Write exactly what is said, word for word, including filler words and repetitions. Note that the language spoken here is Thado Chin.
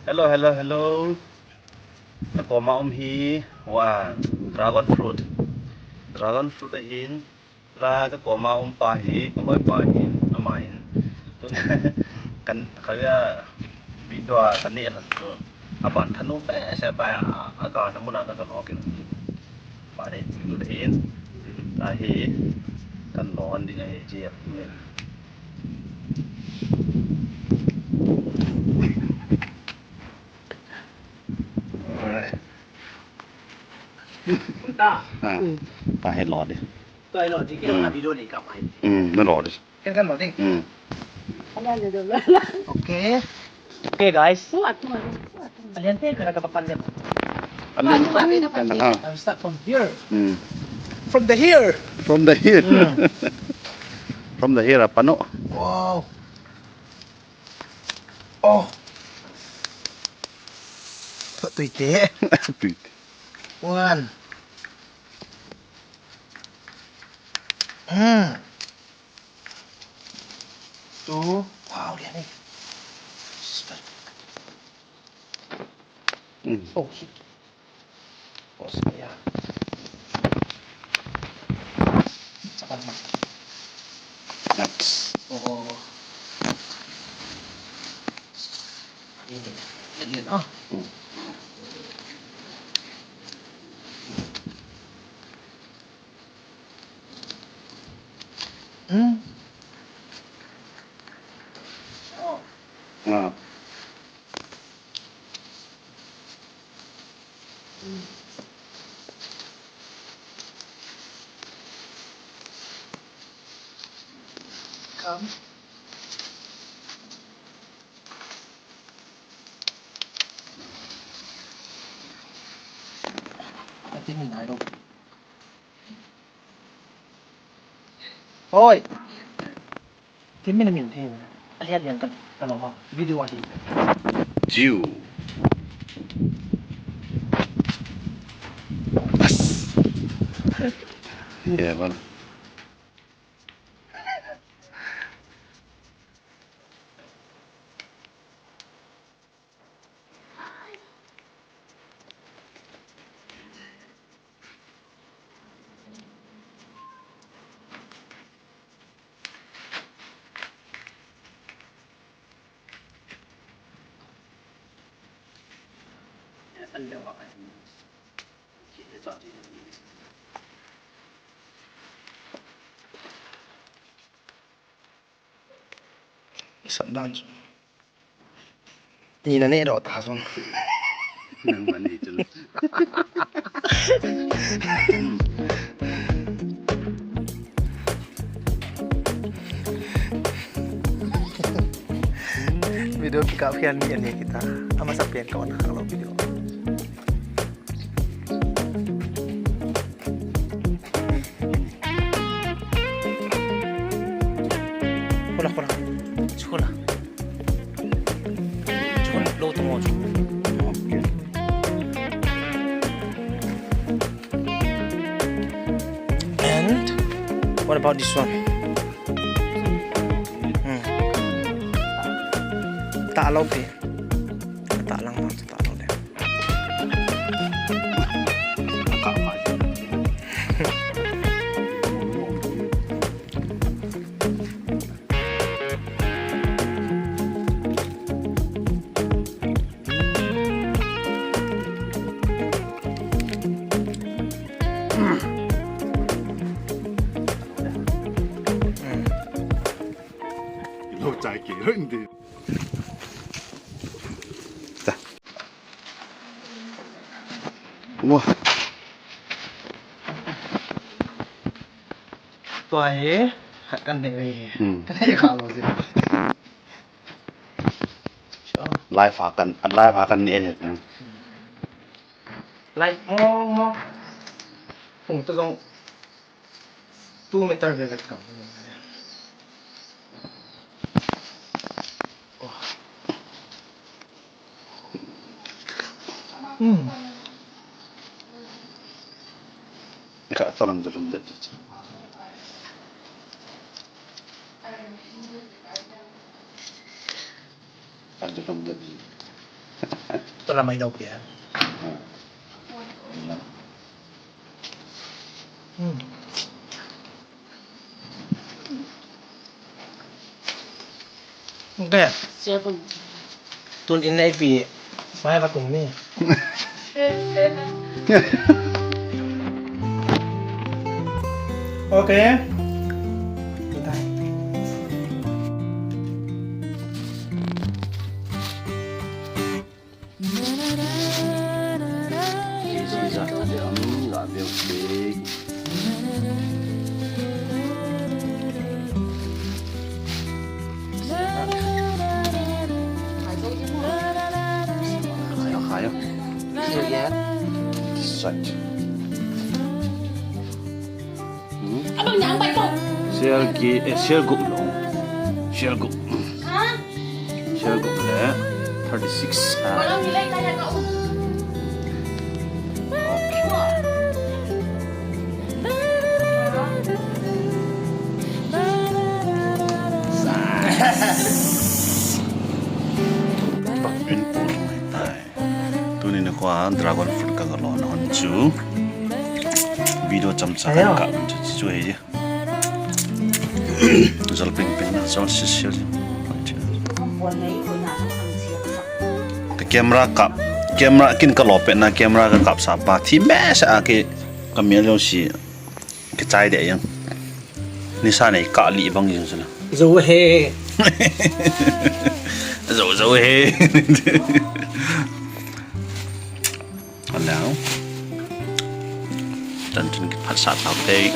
Hello, hello, hello. Ka koma um hi, wa, dragon fruit. Dragon fruit ahin, la ka koma um pa hi, ka loi pa hin, ama hin. Kan, ka ya, video a ka ne la. Aban thanu pe se pa ya, a ka na muna ka ka no kin. Ba de tu de hin. La hi, kan lo an ding ahi ji. Alright. Ta. Ah, ta hi lo di. Ta hi lo di, kei lo na video nei kap ahi. Hmm, na lo di. Kei kan lo di. Hmm. Okay. Okay, guys. Alian te, kena ka papan dia. Alian. Ah. I'll start from here. Hmm. From the here. From the here. Hmm. From the here, apa no? Wow. Oh. Tui te. Tui te. One. Hmm. Two. Wow, dia ni. Hmm. Oh, shit. Oh, saya. Sabar, Mak. Next. Oh. Ini. Ini, ah. Hmm. Hmm. Ah. Come. I think I don't. Oi. Tin min min tin. Alian lian kan kan ho video ahi. Jiu. Bas. Yeah, well. Sat dan chu. Ni na neh doh ta chu. Nang ma neh chu. Video kikap hian ni ani kita. Amasa pen ka on kha lo video. Khula, khula. Chula. Chula, lo tu mo chu. And what about this one? Hmm. Ta lo pe. Ta lang ma, ta lo de. Lo chai ke lo inde. Ta. Wah. Tua hi, khat kan nei ve. Hmm. Kan nei kha lo si. Sure. Live a kan, live a kan nei ve. Live mo, mo. Hung ta jong. Two meter ve vet kam. Hmm. Ka talang de lum de. Ka de lum de. Tala mai dau pia. Hmm. Okay. Siya pun. Tun in na ipi. Mai ba kung ni. Okay. Share ki, eh, share group lo. Share group. Share group le thirty six. Ah. Tuni nikho a dragon fruit ka, ka lo na hon chu. Video chomcha ka kap chu, chu hi. Jol ping ping na, jol sisial. Ka camera kap, camera kin ka lo pet na, camera ka kap sa pa thi me sa a ki ka mial jong si. Kichai de yang. Nisa nei kah li bang jing suna. Zo he. Zo, zo he. Alang. Tan tun kiphat sa tau te.